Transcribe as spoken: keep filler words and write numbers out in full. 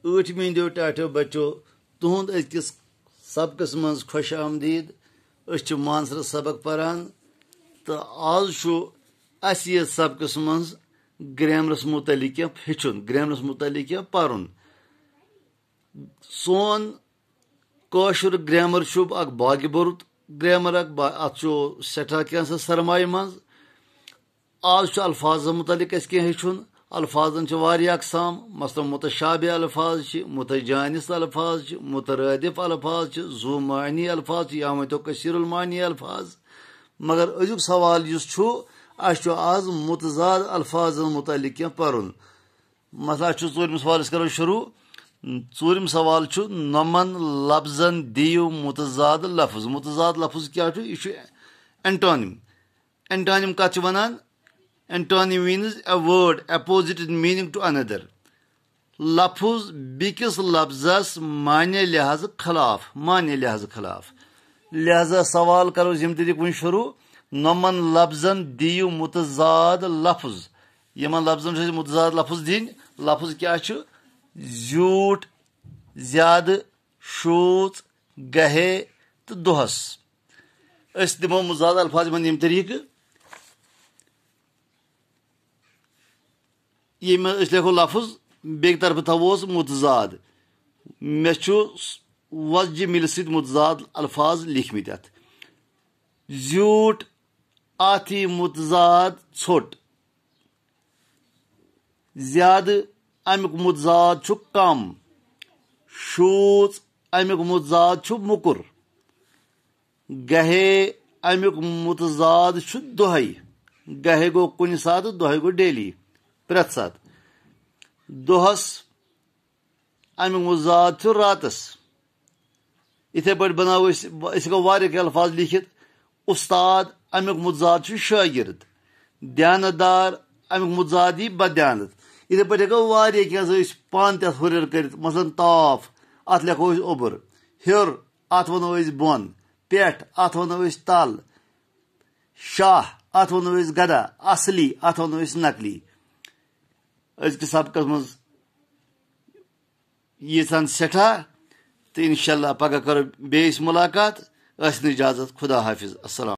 ٲٹھمہِ ہٕنٛدیو ٹاٹھیو بچو، تُہُنٛد أزکِس سبقس منٛز خۄش آمدید۔ أسۍ چھِ مانسرس سبق پران تہٕ آز چھُ اَسہِ یتھ سبقس منٛز گرامرس متعلق کینٛہہ ہیٚچھُن، گرامرس متعلق کینٛہہ پرُن۔ سون کٲشُر گرامر چھُ اکھ باغہِ بوٚرُت گرامر، اکھ با-، اتھ چھُ سٮ۪ٹھاہ کینٛہہ سا سرمایہِ منٛز۔ آز چھُ الفاظن متعلق اَسہِ کینٛہہ ہیٚچھُن۔ الفاظن چھِ واریاہ اقسام، مثلاً متشابہ الفاظ چھِ، متجانس الفاظ چھِ، مترادف الفاظ چھِ، ذو معنی الفاظ چھِ، یا ؤنۍتو کثیر المعنی الفاظ۔ مگر أزیُک سوال یُس چھُ، اَسہِ چھُ آز متضاد الفاظن متعلق کینٛہہ پرُن۔ مثلاً، اَسہِ چھُ ژوٗرِم سوال، أسۍ کرو شروع۔ ژوٗرِم سوال چھُ، نۄمن لفظن دِیِو متضاد لفظ۔ متضاد لفظ کیٛاہ چھُ؟ یہِ چھُ اینٹونیم۔ اینٹونیم کتھ چھِ ونان؟ Antonym means a word opposite in meaning to another. لفظ بیٚکِس لفظس معنی لحاظ خلاف، معنی لحاظ خلاف۔ لہذا سوال کرو أسۍ ییٚمہِ طریقہٕ وۄنۍ شروع، نۄمن لفظن دِیِو متضاد لفظ۔ یِمن لفظن چھِ أسۍ متضاد لفظ دِنۍ۔ لفظ کیٛاہ چھُ؟ زیوٗٹھ، زیادٕ، شوٗژ، گہے تہٕ دۄہس۔ أسۍ دِمو متضاد الفاظ یِمن ییٚمہِ طریقہٕ، ییٚمہِ منٛز أسۍ لیکھو لفظ، بیٚکہِ طرفہٕ تھاووس متضاد۔ مےٚ چھُ وۄزجہِ مِلہِ سۭتۍ متضاد الفاظ لیکھمٕتۍ اَتھ۔ زیوٗٹھ، اَتھ یی متضاد ژھوٚٹ۔ زیادٕ، اَمیُک متضاد چھُ کم۔ شوٗژ، اَمیُک متضاد چھُ موٚکُر۔ گہے، اَمیُک متضاد چھُ دۄہے۔ گہے گوٚو کُنہِ ساتہٕ، دۄہے گوٚو ڈیلی، پرٛٮ۪تھ ساتہٕ۔ دۄہس، اَمیُک متضاد چھُ راتس۔ یِتھے پٲٹھۍ بناوو أسۍ، أسۍ ہٮ۪کو واریاہ کینٛہہ الفاظ لیکھِتھ۔ اُستاد، اَمیُک متضاد چھُ شٲگِرد۔ دیانت دار، اَمیُک متضاد یی بدیانت۔ یِتھے پٲٹھۍ ہٮ۪کو واریاہ کینٛہہ زٕ أسۍ پانہٕ تہِ اَتھ ہُرٮ۪ر کٔرِتھ۔ مثلاً تاپھ، اَتھ لیکھو أسۍ اوٚبُر۔ ہیوٚر، اَتھ وَنو أسۍ بۄن۔ پٮ۪ٹھ، اَتھ وَنو أسۍ تَل۔ شاہ، اَتھ وَنو أسۍ گدا۔ اَصلی، اَتھ وَنو أسۍ نقلی۔ أزکِس سبقس منٛز ییٖژہن سٮ۪ٹھاہ، تہٕ انشاءاللہ پگاہ کرو بیٚیہِ أسۍ مُلاقات۔ ٲسِن اجازت، خدا حافظ، السلام۔